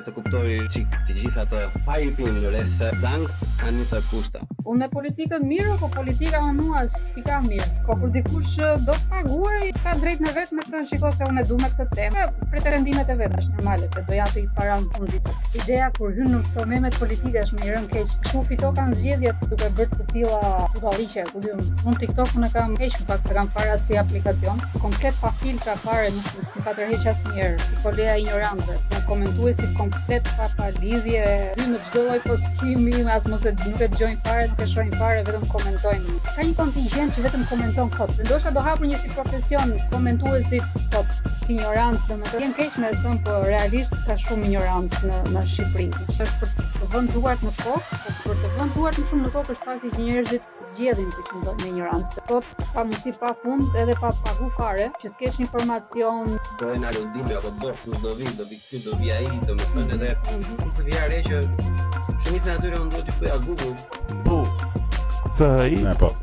Të kuptoj çik të gjithë atë hype-in rreth Sankt Anisa Kushta. Unë me politikën mirë, po politika me mua si ka mirë. Po kur dikush do të paguaj, ka drejtën e vet me thënë shiko se unë e du me këtë temë. Pretendimet e veta është normale se do japi para në fund ditës. Ideja kur hyn në këto memet politike është me i rënë keq. Kështu fitokan zgjedhjet duke bërë të tilla budalliqe, ku di unë. Unë TikTokun e kam heq në fakt se kam fare si aplikacion. Komplet pa filtra fare, nuk Nuk ka tërheq asnjëherë, si foleja e injorantëve, po komentuesit komplet pa pa lidhje, hyjnë në çdo lloj postimi, as mos e nuk e dëgjojnë fare, nuk e shohin fare, vetëm komentojnë. Ka një kontingjent që vetëm komenton kot. Dhe ndoshta do hapur një si profesion komentuesit kot, si injorancë, domethënë vjen keq me thënë, po realisht ka shumë injorancë në në Shqipëri. Është për të vënë duart në kokë, po për të vënë duart më shumë në kokë është fakti që njerëzit zgjedhin të qëndrojnë në injorancë. Sot ka mundësi pa fund edhe pa pagu fare që të kesh informacion. Bëhen aludime apo do, kush do vi, do vi ky, do vi ai, domethënë edhe mm -hmm. të vija re që shumicën e atyre unë duhet t'i bëja Google. Bu C H I Ne po.